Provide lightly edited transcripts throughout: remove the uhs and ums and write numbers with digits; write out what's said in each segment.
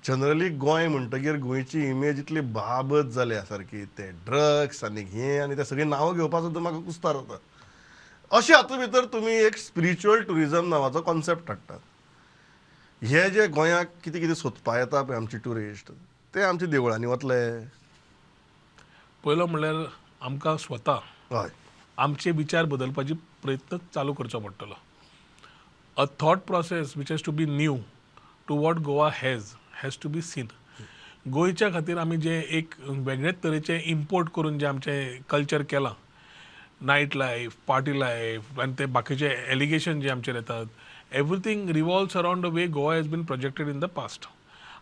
Generally Goa म्हणटगीर गोंयची image इतली बाबत जाल्या सारकी, ते ड्रग्स आनी हें आनी ते सगळीं नांवां घेवपा सुद्दां म्हाका कुस्तार जाता. अशें हातूंत भितर तुमी एक स्पिरिच्युअल ट्युरिजम नांवाचो कॉन्सेप्ट हाडटात. हे जे गोंयाक कितें कितें सोदपा येता पळय आमचे ट्युरिस्ट, ते आमच्या देवळांनी वतले? पयलो म्हणल्यार आमकां स्वता आमचे विचार बदलपाचे प्रयत्न चालू करचो पडटलो. A thought process which has to be new to what Goa has to be seen. गोंयच्या खातीर आमी जे एक वेगळेच तरेचे इम्पोर्ट करून जे आमचें कल्चर केलां, नायट लायफ, पार्टी लायफ आनी ते बाकीचे एलिगेशन जे आमचेर येतात, everything revolves around the way Goa has been projected in the past.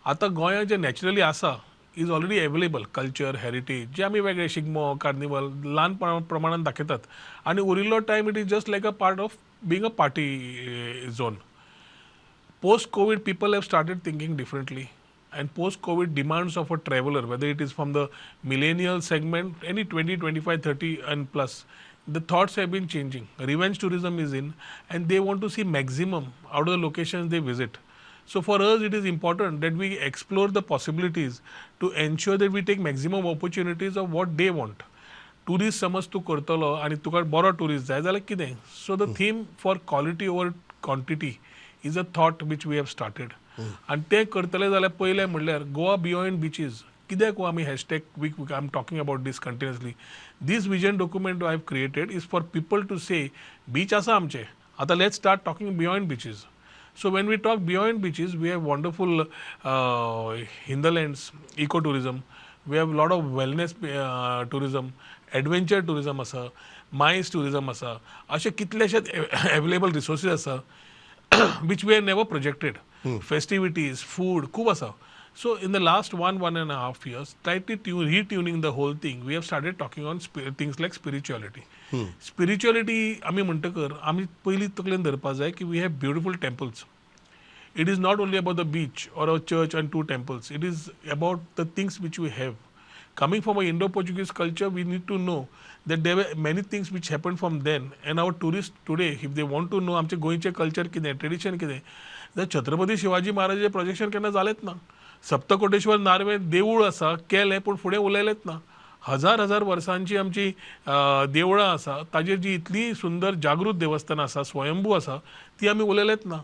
आतां गोंयांत जें नॅचरली आसा is already available, culture, heritage जे आमी वेगळे शिगमो, कार्निवल ल्हान प्रमाणान दाखयतात आनी उरिल्लो time it is just like a part of being a party zone. Post COVID, people have started thinking differently, and post COVID demands of a traveler, whether it is from the millennial segment, any 20, 25, 30 and plus, the thoughts have been changing. Revenge tourism is in, and they want to see maximum out of the locations they visit. So for us, it is important that we explore the possibilities to ensure that we take maximum opportunities of what they want. Tourist समज तूं करतलो आनी तुका बरो tourist जाय जाल्यार कितें, so the theme for quality over quantity is a thought which we have started. आनी तें करतले जाल्यार पयलें म्हणल्यार गोवा बियॉन्ड बिचीस कित्याक आमी hashtag we I am talking about this continuously. This vision document I have created is for people to say, beach आसा आमचे, आतां let's start talking beyond beaches. So when we talk beyond beaches, we have wonderful hinterlands, ecotourism. We have a lot of wellness tourism, adventure tourism आसा, minus tourism आसा, अशे कितलेशेच available resources आसा which we have never projected. Festivities, food, खूब आसा. So in the last 1.5 years, slightly retuning the whole thing, we have started talking on things like spirituality. Spirituality आमी म्हणटकर आमी पयलीं तकलेन धरपा जाय की we have beautiful temples. It is not only about the beach or a church and two temples. It is about the things which we have. Coming from an Indo-Portuguese culture, we need to know that there were many things which happened from then. And our tourists today, if they want to know आमचे गोंयचें culture कितें, tradition कितें, जाल्यार Chhatrapati Shivaji महाराजाचें projection केन्ना जालेंच ना. Saptakoteshwar Norway देवूळ आसा, केलें, पूण फुडें उलयलेंच ना. हजार हजार वर्सांची आमची देवळां आसा, ताजेर जी इतली सुंदर जागृत देवस्थानां आसा, स्वयंभू आसा, ती आमी उलयलेच ना.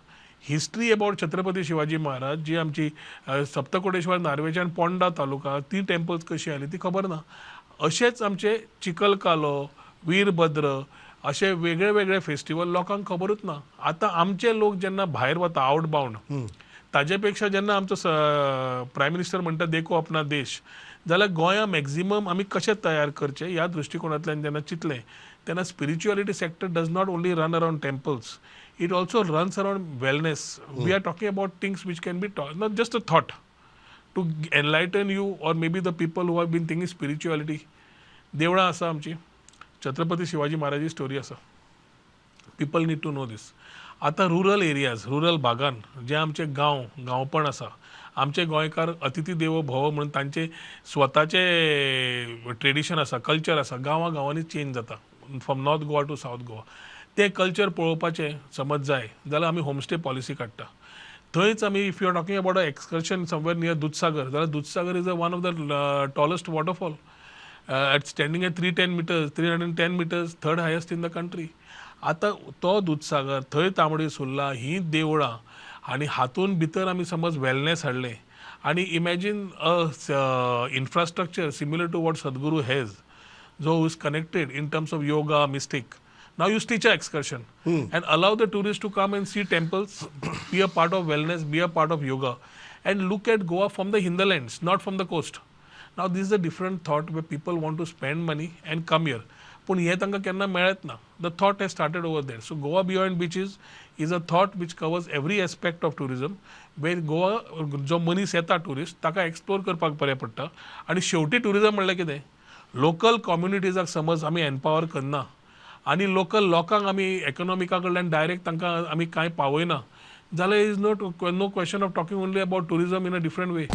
हिस्ट्री अबाउट छत्रपती शिवाजी महाराज जी आमची सप्तकोटेश्वर नार्वेच्यान पोंडा तालुका ती टेम्पल्स कशी आली ती खबर ना. अशेंच आमचे चिखलकालो, वीरभद्र अशे वेगळे वेगळे फेस्टिवल लोकांक खबरूच ना. आतां आमचे लोक जेन्ना भायर वता आउटबाउंड, ताजे पेक्षा जेन्ना आमचो प्रायम मिनिस्टर म्हणटा "देखो अपना देश", जाल्यार गोंया मॅक्झिमम आमी कशें तयार करचें ह्या दृश्टिकोणांतल्यान जेन्ना चिंतलें तेन्ना spirituality sector does not only run around temples, it also runs around wellness. We are talking about things which can be taught, not just a thought to enlighten you or maybe the people who have been thinking spirituality. देवळां आसा आमची, Chhatrapati Shivaji महाराजाची story आसा. People need to know this. आतां rural areas, rural भागान जे आमचे गांव गांवपण आसा, आमचे गोंयकार अतिथी देवो भव म्हणून तांचे स्वताचे ट्रेडिशन आसा, कल्चर आसा, गांवां गांवांनी चेंज जाता from North Goa to South Goa. तें कल्चर पळोवपाचें समज जाय जाल्यार आमी होमस्टे पॉलिसी काडटा. थंयच आमी if you are talking about a excursion somewhere near Dudhsagar जाल्यार Dudhsagar is a one of the tallest waterfall at standing at 310 meters, 310 meters, third highest in the country. आतां तो दुदसागर, थंय तांबडी सुर्ला हीं देवळां आनी हातून भितर आमी समज वेलनेस हाडलें आनी imagine a infrastructure similar to what Sadhguru has, जो is connected in terms of yoga, mystic. Now you stitch an excursion and allow the tourists to come and see temples, be a part of wellness, be a part of yoga, and look at Goa from the hinterlands, not from the coast. Now this is a different thought where people want to spend money and come here. पूण हें तांकां केन्ना मेळत ना. The thought has started over there. So Goa beyond beaches is a thought which covers every aspect of tourism, where Goa जो मनीस येता tourist ताका एक्सप्लोर करपाक बरें पडटा. आनी शेवटी ट्युरिजम म्हणल्यार कितें? लोकल कम्युनिटीजाक समज आमी एम्पावर करना आनी लोकल लोकांक आमी इकॉनॉमिका कडल्यान डायरेक्ट तांकां आमी कांय पावयना जाल्यार is not no question of talking only about tourism in a different way.